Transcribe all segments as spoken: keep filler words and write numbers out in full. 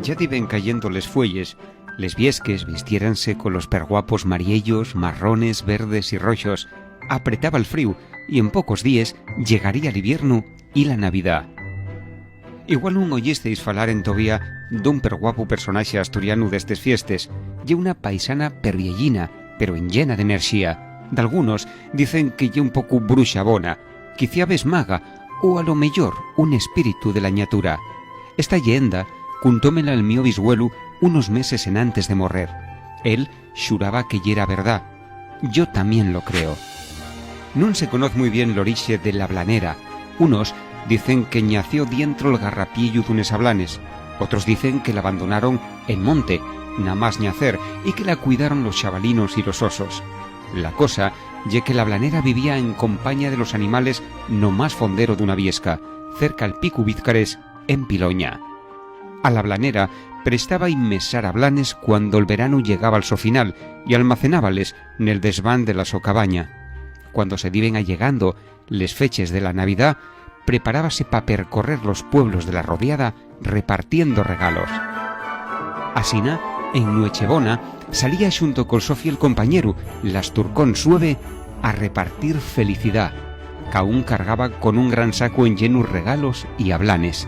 Ya diben cayendo les fueyes, les viesques vistiéranse colos perguapos mariellos, marrones, verdes y roxos. Apretaba'l fríu y en pocos díes llegaría l'iviernu y la Navidá. Igual nun oyesteis falar entovía d'un perguapu personaxe asturianu d'estes fiestes. Ye una paisana pervieyina, pero enllena d'enerxía. Dalgunos dicen que ye un pocu bruxabona, quiciabes maga o, a lo meyor, un espíritu de la ñatura. Esta lleenda cuntómela el mio bisgüelu unos meses enantes de morrer. Él xuraba que yera verdá. Yo tamién lo creo. Nun se conoz mui bien l'orixe de la blanera. Unos dicen que ñació dientro'l garrapiellu d'unes ablanes. Otros dicen que la abandonaron en monte, namás ñacer, y que la cuidaron los xabalinos y los osos. La cosa ye que la blanera vivía en compaña de los animales no más fondero d'una viesca, cerca'l Picu Vizcarés, en Piloña. A la blanera prestaba-y mesar ablanes cuando'l veranu llegába'l so final y almacenábales nel desván de la so cabaña. Cuando se diben allegando les feches de la Navidá, preparábase pa percorrer los pueblos de la rodiada repartiendo regalos. Asina, en Nuechebona, salía xunto col so fiel compañeru, l'asturcón Sueve, a repartir felicidá. Caún cargaba con un gran sacu enllen'u regalos y ablanes.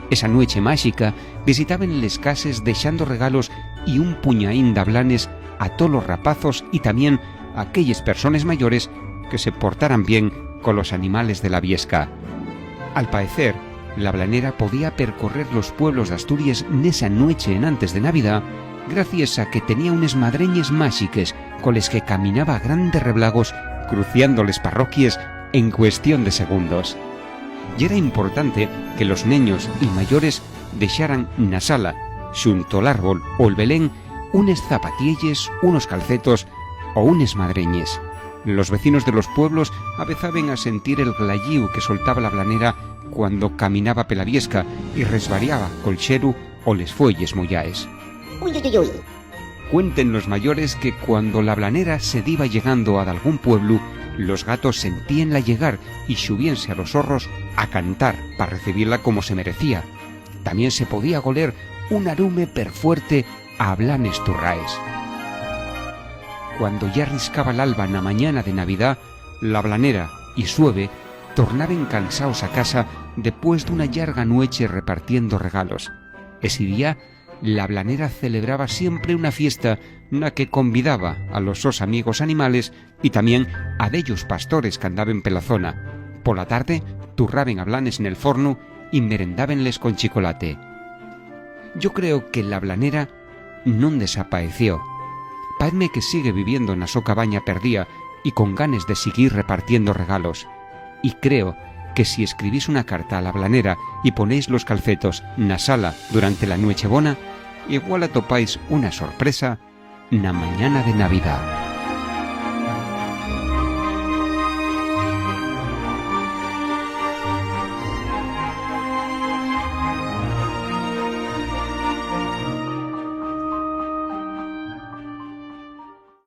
Esa nueche máxica visitaben les cases dexando regalos y un puñaín d'ablanes a tolos rapazos y tamién a aquelles persones mayores que se portaran bien colos animales de la viesca. Al paecer, la blanera podía percorrer los pueblos d'Asturies nesa nueche enantes de Navidá gracies a que tenía unes madreñes máxiques coles que caminaba a grandes reblagos cruciando les parroquies en cuestión de segundos. Yera importante que los neños y mayores dexaran na sala, xunto'l árbol o'l belén, unes zapatielles, unos calcetos o unes madreñes. Los vecinos de los pueblos avezaben a sentir el glallíu que soltaba la blanera cuando caminaba pela viesca y resbariaba col xelu o les fueyes moyaes. Uy, uy, uy, uy. Cuenten los mayores que cuando la blanera se diba llegando a dalgún pueblu, los gatos sentíenla llegar y xubiense a los horros a cantar pa recibila como se merecía. Tamién se podía goler un arume perfuerte a ablanes turraes. Cuando ya riscaba l'alba na mañana de Navidá, la blanera y Sueve tornaben cansaos a casa depués d'una llarga nueche repartiendo regalos. Esi día, la blanera celebraba siempre una fiesta na que convidaba a los sos amigos animales y tamién a dellos pastores qu'andaben pela zona. Pola tarde, turraben ablanes nel fornu y merendábenles con chicolate. Yo creo que la blanera non desapaeció. Paezme que sigue viviendo na so cabaña perdía y con ganes de siguir repartiendo regalos. Y creo que si escribís una carta a la blanera y ponéis los calcetos na sala durante la Nuechebona, igual atopáis una sorpresa na mañana de Navidá.